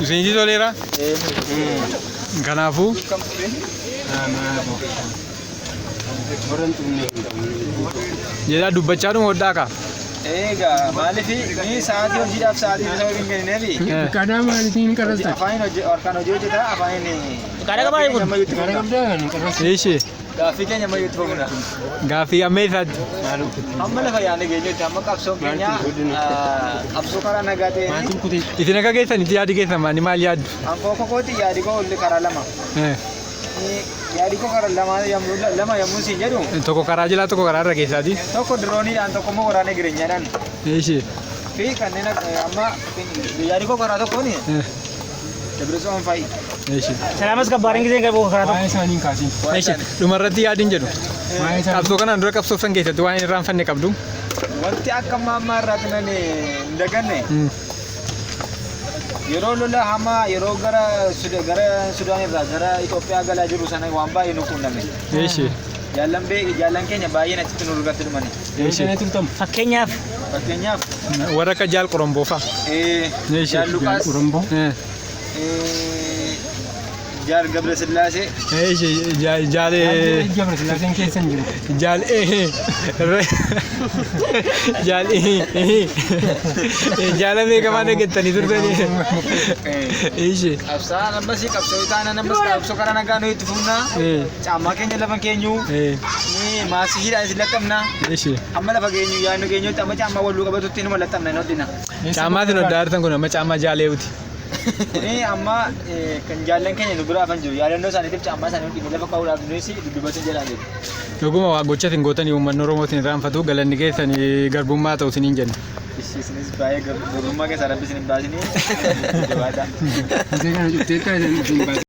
Isinitti toleera? Kanaafuu jedhaa dubbachaa dhuma hodhaa kaa. Egaa maaliif ni sa'aatii hojiidhaaf sa'aatii sababa hin kennineefi Qaadaa maaliitiin qarrasta? afaan hojii harkaan hojii hojjetaa afaan Qaadaa qabaa eeguun. Qaadaa qabdaa kan qarrasta. Ishi Gaaffii keenya ammayyuu itti fufna. gaaffii amma eessaatti? Hamma lafa yaadne geenyutti hamma qabsoon keenya qabsoo karaa nagaa ta'een Maatiin kutee. Isin akka keessanitti yaadi keessan maali maal yaaddu? Ankoo kokooti yaadi koo olli karaa lama. Yaadi koo karaa lama yommuu lama yommuu siin jedhu Tokko karaa jalaa tokko karaa irra keessaati. tokko dirooniidhaan tokko immoo waraana jireenyaadhaan Ishi fi kanneen amma yaadi koo karaa tokkoon Dabresoon fa'i. Ishi Salaamas kabbaariin giseen qabu karaa tokko. Waa'ee isaanii hin kaasin. Ishi dhumarratti yaadiin jedhu. Waa'ee isaanii. Qabsoo kanaan dura qabsooftan keessatti waan hin irraanfanne qabdu. Wanti akka ammaa ammaa irraatti nan hin daganne yeroo lola hamaa yeroo gara gara Sudaan irraa gara Itoophiyaa galaa jiru sana waan baay'ee nu quunname. Ishi Jaallan jaallan keenya baay'een achitti nu irratti dhumani. Ishi turtamu. Fakkeenyaaf Fakkeenyaaf warra akka jaal qoromboo fa'a. Ishi Jaal Luqaas, Oromboo. Jaal Gabra Sillaasee, Ishi jaal Gabra Sillaaseen keessa hin jiru. jaal jaal jaala beekamaa dhaggeettanii turtanii. Ishi qabsaa'aan ammas qabsoo taanaan ammas qabsoo karaa nagaa nuyi itti fufna. Caammaa keenya lafa keenyu ni maasiidhaan isin laxxabna. Ishi Amma lafa geenyu yaadnu geenyutti amma caammaa walluu qabatutti inuma laxxabna hin hodhina. Caammaa isin hodhaa jirtan kun amma caammaa jaaleewuti. Kuni amma kan jaallan keenya nu bira hafan jiru yaadannoo isaaniitiif caammaa isaanii hodhine lafa kaa'uudhaaf nuyi dudduubatti jedhaa jiru. Dhuguma waa gocha isin gootanii uummanni Oromootiin irraanfatu galanni keessan garbummaa ta'u isiniin jenna. Isinis baay'ee garbummaa keessaa rabbi isin hin baasinii jabaadha. Isee kana cuftee akka isin baase.